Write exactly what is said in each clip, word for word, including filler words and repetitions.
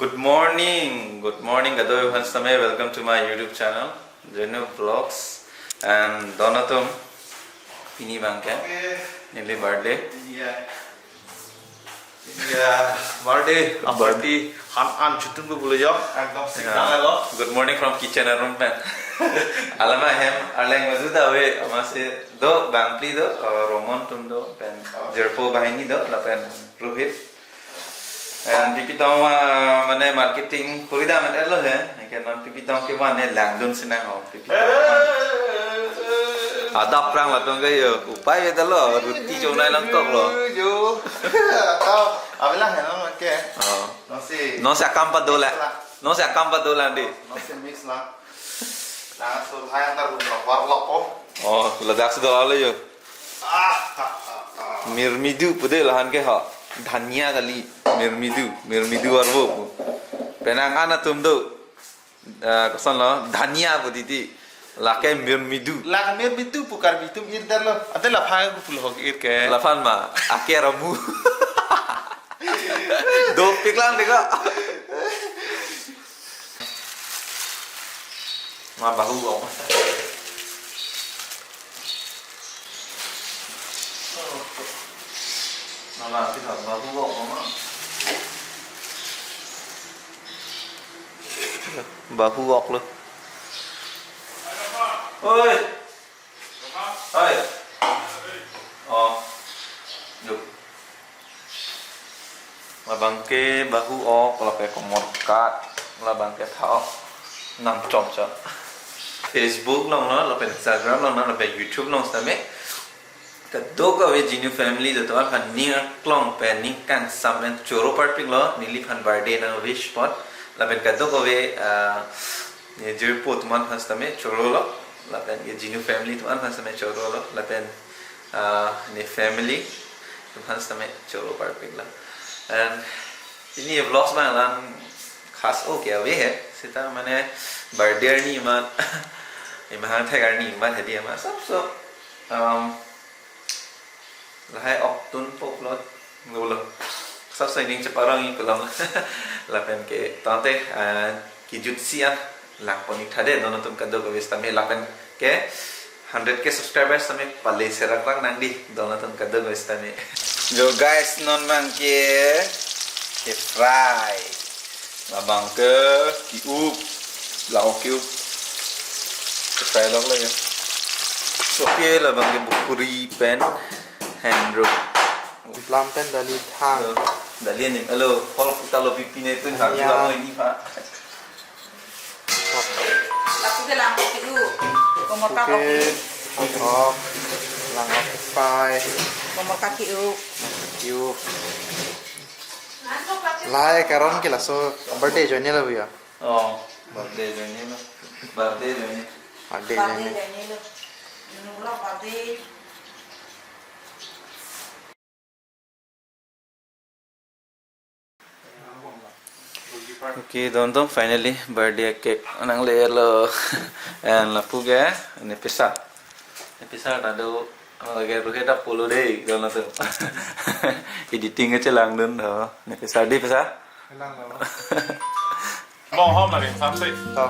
Good morning, good morning, kadokave aphan sitame. Welcome to my YouTube channel, Jenu Vlogs. And don atum, pini abangke neli birthday. Yeah. Yeah, birthday, birthday. Party han an chutum ko bulu jo. Ekdom sing, yeah, dang lo. Good morning from kitchen room pen. Alama hem arleng maju ta ave, amatsi do bangphli do, uh, Romon atum do, pen, oh, jirpo banghini do, lapen Rohit. And pipi tong, uh, mane marketing kori dam-et lo he. Ke non pipi tong ke mane langdun sinang ho. Pipi tong. Adap prang latum ke yo. Upai beda lo. Ruti chonai lang kok lo. Yo. Tau. Abelang he non ke. Oh. Non si. Non si akam pa dola. Non si akam pa dola di. Non si mix lang. Lang sur hai antar gum war lo ko. Oh, ladak si dola lo yo. Ah, ah, ah, ah. Mirmidu pu de lahan ke ha. Dhania kali. Mirmidu, mirmidu arvo pu. Penang an atum do. Eh, koson lo, dhania pu titi. Lake mirmidu. Lake mirmidu pu Karbi atum ir dar lo. Ante laphan ko pulo ho ir ke. Laphan ma, ake ramu. Dopik lang deka. Ma bahu ko. Mama, kita bahu kok, Mama. Bahu kok lo. Oi. Oi. Oh. Yuk. Labangke bahu ok, lapen komor kat, labangke tha ok. Nam chom chom. Facebook along lo, lapen Instagram along lo, lapen YouTube along sitame. Kadokave Jinu family do, tovar phan ning aklong pen ning kangsam pen choro parpik lo, neliphan birthday nang wish apot. Lapen kadokave, ah, ne jirpo atum aphan sitame choro lo, lapen ke Jinu family atum aphan sitame choro lo, lapen, ah, ne family atum aphan sitame choro parpik lo. And pini vlogs abang la-an khas o ke ave he, seta mane birthday arni amat, emahang thek arni amat hedi amat, sapso, um, lahai ok tun po plot, lo lo. Sapso ining cheparong-ik lo. Lapen ke tangte, ah, kejut isi an langpon-ik tha de, don atum kadokave sitame, lapen ke hundred K subscribers sitame pale serak lang nang di, don atum kadokave sitame. Jo guys, non abangke ke fry. Labangke ke-up. Lang ke-up. Ke fry lok lagi. So ke labangke bukuri pen henro. Plam pen dali thang. Dali anim. Alo, hol kuta lo pipi ne tun ha. Ya. Kula mo ini pa. Lapu ke lang ke-up. Komor ka ke-up. Oke. Oh, lang ke-up. Komor ka ke-up. Ke-up. Lahai karon ke laso birthday ajoine lo ya. Oh, birthday ajoine lo. Birthday ajoine. Birthday ajoine. Birthday ajoine lo. Ini ulang birthday. Okay, don atum, finally birthday cake nangle lo. And lapu ke ne pisa. Ne pisa ta do, lake ruhe ta pulo dei, don atum. Editing ke chelangdun do. Ne pisa di pisa. Chelang lo. Mo ho mari sampai. To.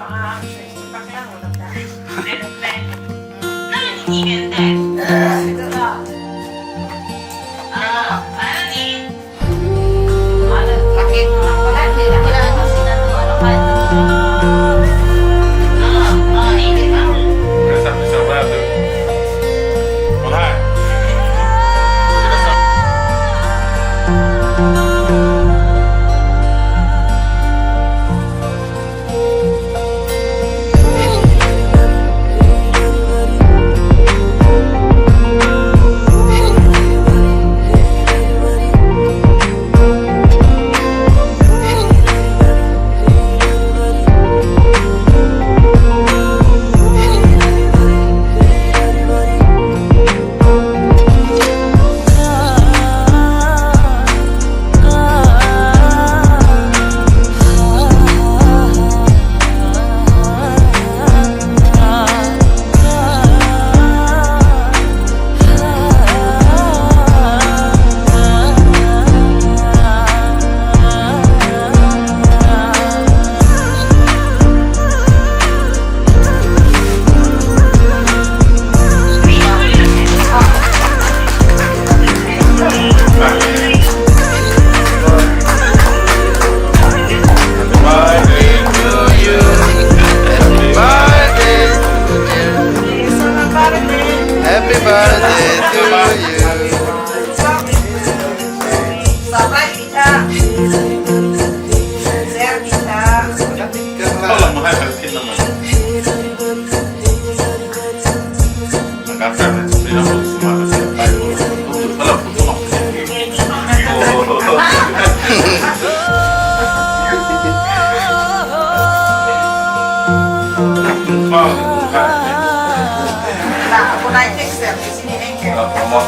Okay,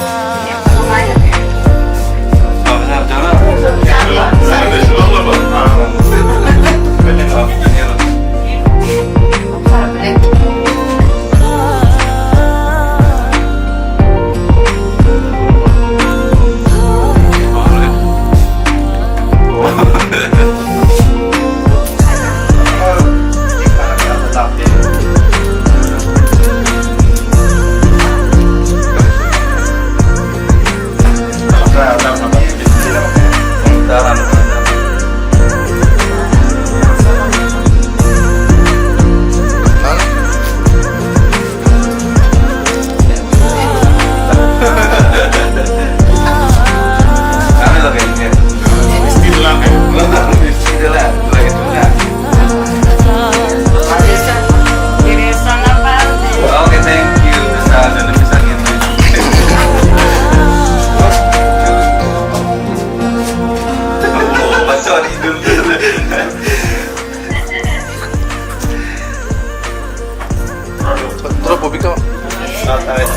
thank you.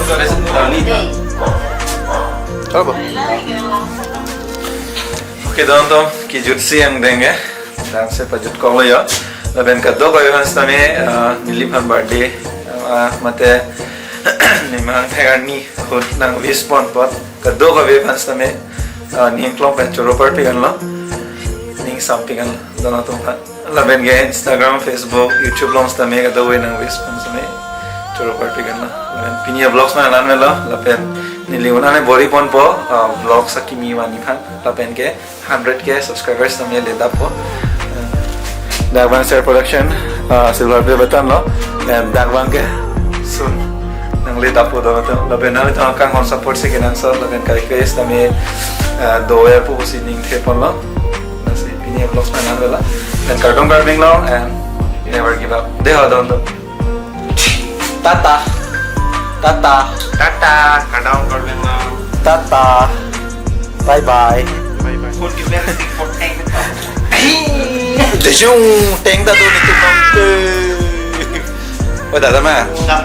Terus, Bobby, kau. Apa? Oke, teman-teman, kejut si yang deng ya. Dang se pajut kong lo ya. Lapen kadokave aphan sitame, ah, neliphan birthday, ah, mate nemang thek arni ahut nang wish pon apot kadokave aphan sitame, ah, ning klong pen choro parpik anlo. Ning sampik anlo, don atum aphan. Lapen ke Instagram, Facebook, YouTube along sitame kadokave nang wish pon sitame choro parpik anlo. Lapen pini a-vlogs ma la-an melo, lapen neli un-an bor-i ponpo, ah, vlogs akimi vangji aphan. Lapen ke hundred K subscribers nangle dappo. Dak abang Ser Production, ah, silver play button lo. Dan dak abang ke soon nangle dappo, don atum. Lapen nanglitum kanghon support si kenangsot, lapen kaikai sitame, ah, do-er pu si ning the ponlo. Lasi pini a-vlogs ma la-an melo. Dan kardom kardom lo and never give up. Dei ho, don atum. Tata. Tata. Tata. Kardom kardom. Tata. Bye bye. Bye bye. Phone ke bell stick for tank. Jejung, tank ta do ni tu mang. Oh, tata ma. Dah.